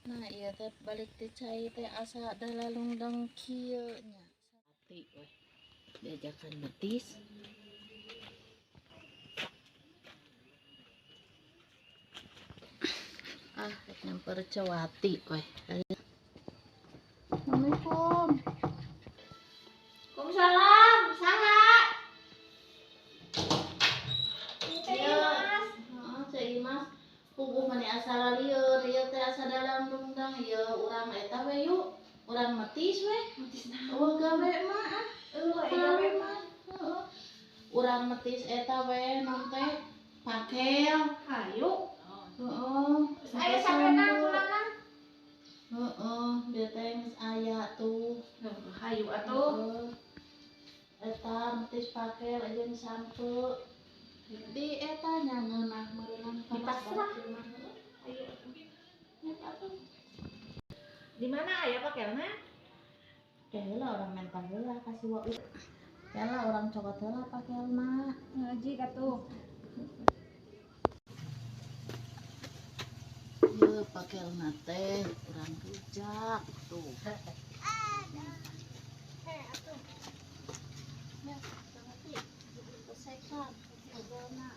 Nah, ieu teh balik ti cai teh asa dalalungdeng kieu nya. Ati weh. Diajakan betis. Ah, rek nyamper Cewati weh. Assalamualaikum. Waalaikumsalam. Saha? Iya. Heeh, Ceu Imas. Puguh mani asa lieur, ieu teh asa dalalungdeng ieu urang eta we yuk. Urang metis we. Metis naon? Eueuh gawe mah ah. Eueuh Gawe mah. Heeh. Urang metis eta we naon teh? Pakel. Hayu. Heeh. Aya sapena kunaon? Heeh, dia teh geus aya tuh. Hayu atuh. Heeh. Eta metis pakel jeung sampe. Di eta nya ngeunah meureunang Di pasrah. Ayo. Nya atuh. Di mana aya pakelna? Teh heula urang menta heula ka si Wau. Heula urang cokot heula pakelna. Ngaji atuh. Ieu pakelna teh urang rujak tuh. Heh atuh. Ya, Cewati, besekan pakelna.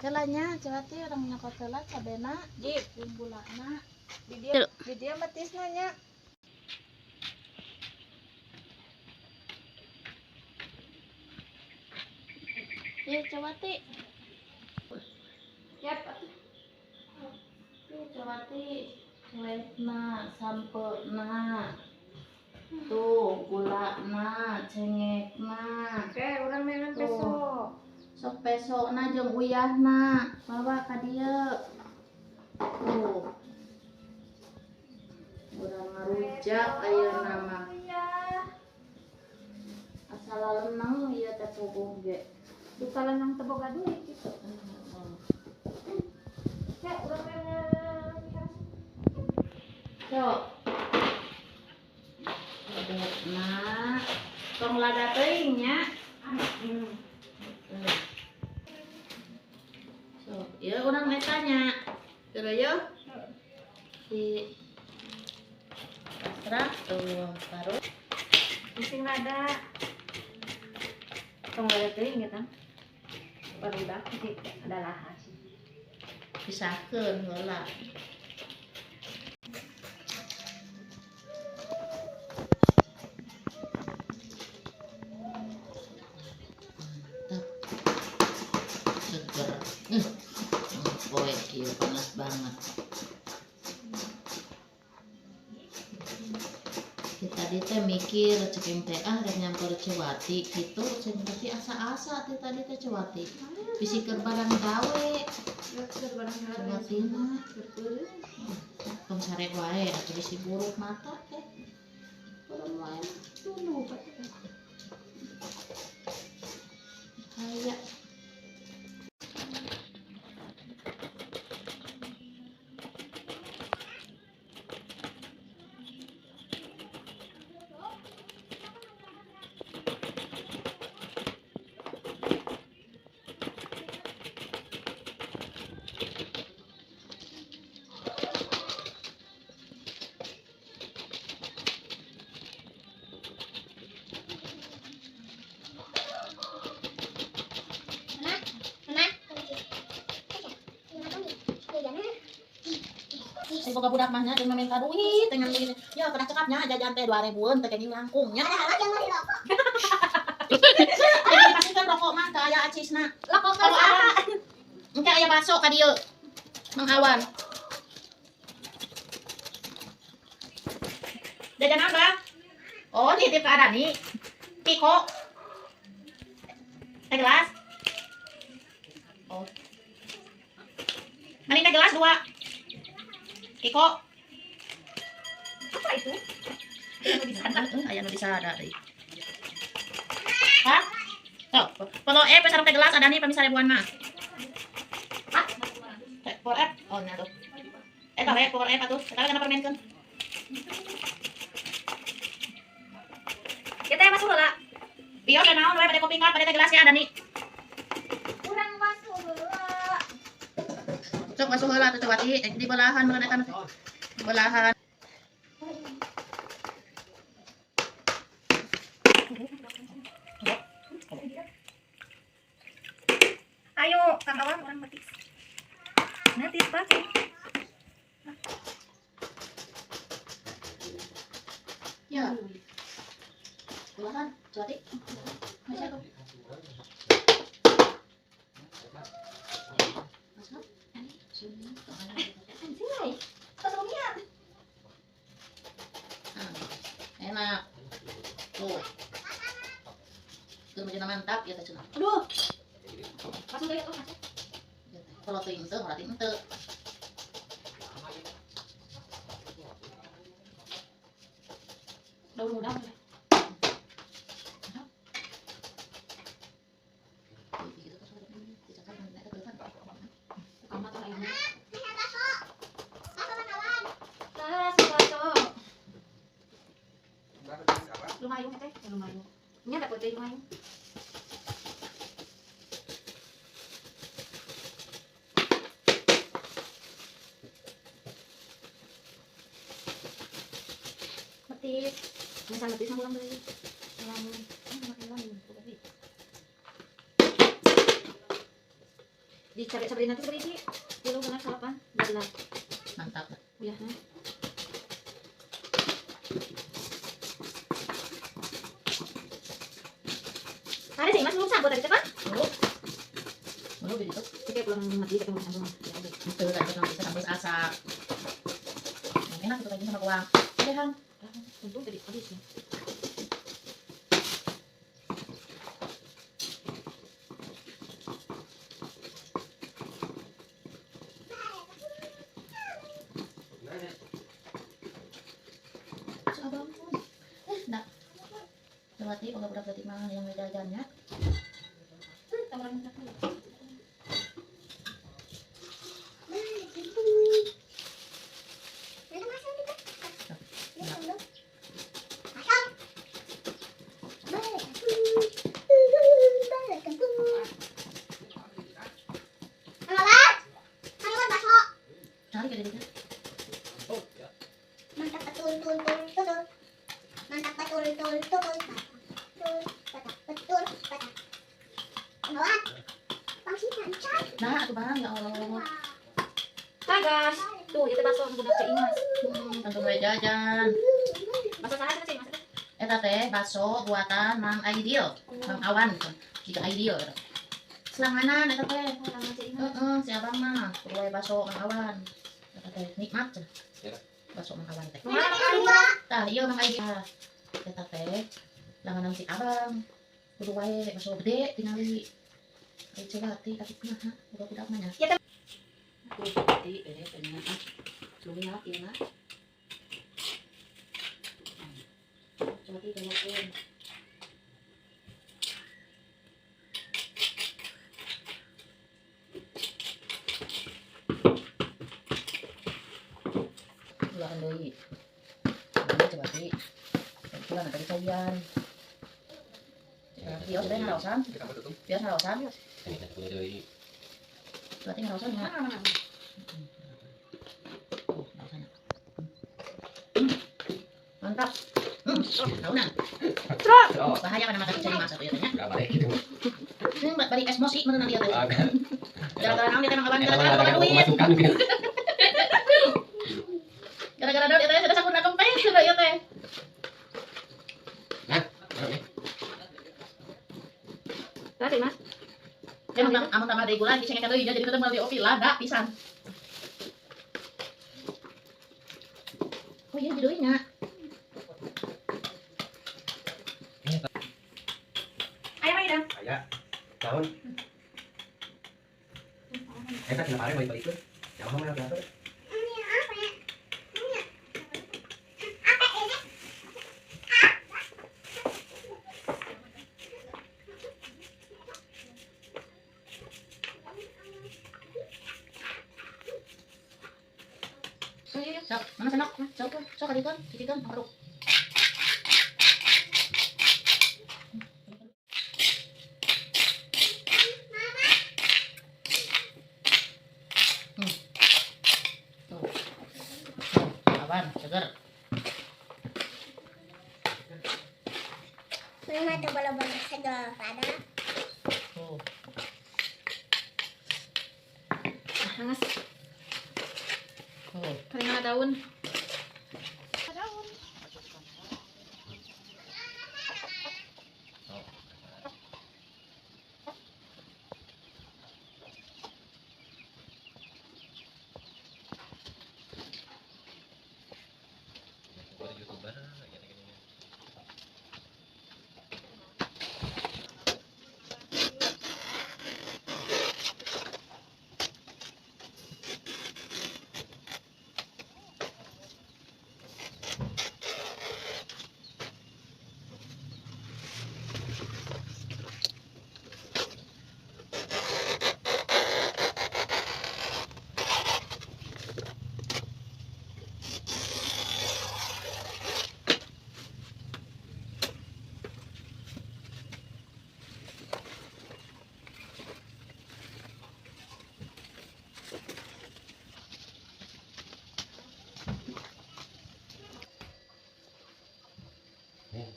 Heula nya Cewati urang nyokot heula cabena, Jip, jeung gulana. di dieu metisna nya. Ieu Cewati. Yap atuh. Ieu Cewati, cuetna, sampena. Tuh, gulana, cengekna. Oke, urang meunang Tuh. peso. Sok pesona jeung uyahna, bawa ka dieu. Tuh. Urang ngarujak ayeuna mah. Iya. Asa laleneng ieu teh puguh ge. Duka lenang teu boga duit gitu. Heeh. Heh, urang meunang Sok. Pedetna. Tong lada teuing nya. Sok, ieu urang eta nya. Teu yeuh. Di pasrah tuh baru. Bising lada. Tong lada teuing gitu. Barudak sih ada lahas. Pisahkeun heula. Mantap. Seger. Poe kieu panas banget. Kita tadi teh mikir ceking teh ah rek nyamper Cewati gitu, ceng tapi asa-asa teh tadi teh Cewati. Bisi keur barang gawe. Cewati mah tong sare wae atuh bisi buruk mata teh. Buruk wae dulu Kayak Si boga budak mah nya jeung minta duit dengan begini. Ya kena cekapnya jajan teh 2000-an teh kenging langkung nya. Jadi dipasihkeun rokok mah teu aya acisna. Rokok Kalau awan. Engke aya bakso ka dieu. Mang Awan. Jajan apa? Oh, titip ka Adani. Kiko. Teh gelas. Oh. Mending teh gelas 2. Kiko. Apa itu? Aya nu disada deui. Hah? Tuh, kalau pesan teh gelas Adani pami 1000-an mah. Hah? Teh power F. Oh, nya tuh. Eta we power F atuh. Eta we kana permenkeun. Kita yang masuk heula. Bios naon we pada kopi cup pada teh gelas ya Adani. Urang masuk heula. Sok masuk heula atuh Cewati, di belahan meureun eta. Bulahan. Ayo, Kang Awan, orang matis. Nanti pakai. Ya. Bulahan, Cewati. Masih aku. Masuk. Anjay. Pasungnya. Enak. Tuh. Itu macam mantap ya teh cenah. Aduh. Masuk deh, oh, masuk. Ya teh. Kalau teu henteu, berarti henteu. Daun muda. Boleh. Kamu tuh ayamnya. Tas, baso. Lumayan teh, lumayan. Ini ada putih lumayan. Petis. Misal petis sama ulang beli. Ulang. Ulang. Dicabai-cabai nanti berisi. Dulu kena salapan. Belah. Mantap. Ya. Ada sih mas belum sambut tadi cepat. Dulu. Dulu begitu. Oke pulang mati ketemu sambut. Ya udah. Itu tadi nanti sambal asak. Enak itu tadi sama kuah. Oke, Hang. Untung tadi habis ya. Abang pun. Nak. Lewati budak tadi mah yang jajannya. Tawaran aku. Cari ke dirinya. Mantap betul betul betul. Mantap betul betul betul. Betul betul betul. Nah, atuh Bang, ya Allah. Hai guys, tuh itu bakso budak Cek Imas. Tentu we jajan. Bakso saha cenah Cek Imas? Eta teh bakso buatan Mang Aidil, Mang Awan gitu. Jika Aidil gitu. Selanganan eta teh. Oh, nama Cek Imas. Heeh, si abang mah kudu we bakso Mang Awan. Eta teh nikmat cenah. Ya. Bakso Mang Awan teh. Mana Mang Tah, ieu Mang Aidil. Eta teh langanan si abang. Kudu wae bakso gede tingali. Ai coba ti atuh kumaha budak-budak mah nya. Ya, teh. Kudu ti nya. Lumiat ieu mah. Coba ti dengarkeun. Ulah deui. Ini coba ti. Ulah nanti cayan. Bios teh ngaraosan, bios ngaraosan, Ini kan punya deui. berarti ngaraosan ya. Mana mana. Oh, ngaraosan. Mantap. Tahunan. Oh, Bahaya kana makan cari masak ieu teh nya. enggak balik gitu. Bari emosi meunang dia teh. Ah, kan. Gara-gara naon dia teh Mang Awan Eta gara-gara mah boga ada duit. pemasukan gitu. Gara-gara naon dia teh sudah sampurna kempes sudah ieu teh. Nah, oke. Saha Cek Imas? Ya amun amun tambah deui gula dicengkekan deui nya jadi tetep meuli opi lada pisan. Oh iya deui nya. Ayam aja dong. Aya. Naon? Eta cenah pare balik-balikeun. Jauh mah ya tuh. Sok, mana sendok? Sok, sok adikeun, cicikeun, paruk. Tuh. Sarapan, seger. Mama tuh bola-bola segar pada. Tuh. Hangas. Tuh. Paling daun. Daun. YouTuber gini-gini.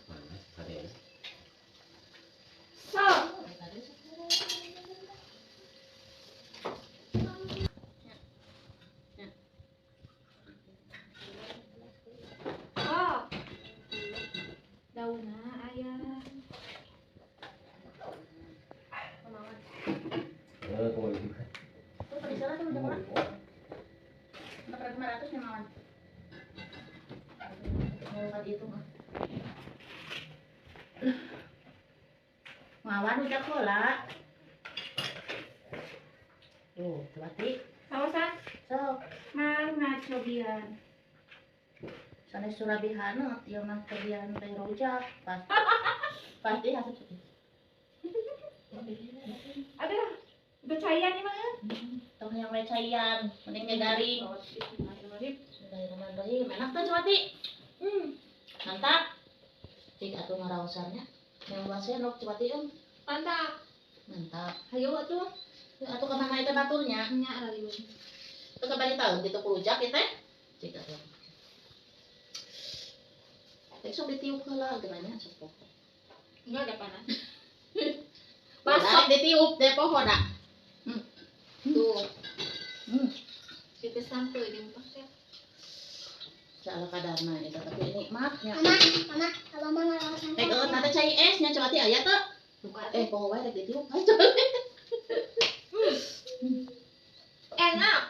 Panas tadi ya. So. Oh. Daunna aya. Eh, pokoknya. Tuh, tadi salah tuh udah murah. 4.500 nih mawan. Mau tadi itu mah. Mawan udah kola. Tuh, berarti Kawasan sok mang ngacobian. sanes surabihana ieu mah kebian teh rujak pasti. Pasti haseup. Aduh, udah caian nih mah. Tong yang we caian, mending ge garing. Bismillahirrahmanirrahim. Enak tuh Cewati. Mantap. Cik atuh ngaraosannya. Yang dua sendok Cewati em. Mantap. Mantap. Hayu atuh. Ya, atuh kemana itu baturnya? Nya raliun. Itu kembali tahun gitu rujak ya teh. Cik atuh. Teh sok ditiup heula geunanya sok poho. Enggak ada panas. Masuk ditiup deh poho da. Tuh, Hmm. itu sampai di pakai. Salah kadarna eta tapi nikmatnya. Mama, mama, abang mama ngaraosan. Rek eueuh teh cai es nya Cewati aya teu? Buka Eh poho wae rek ditiup. Enak.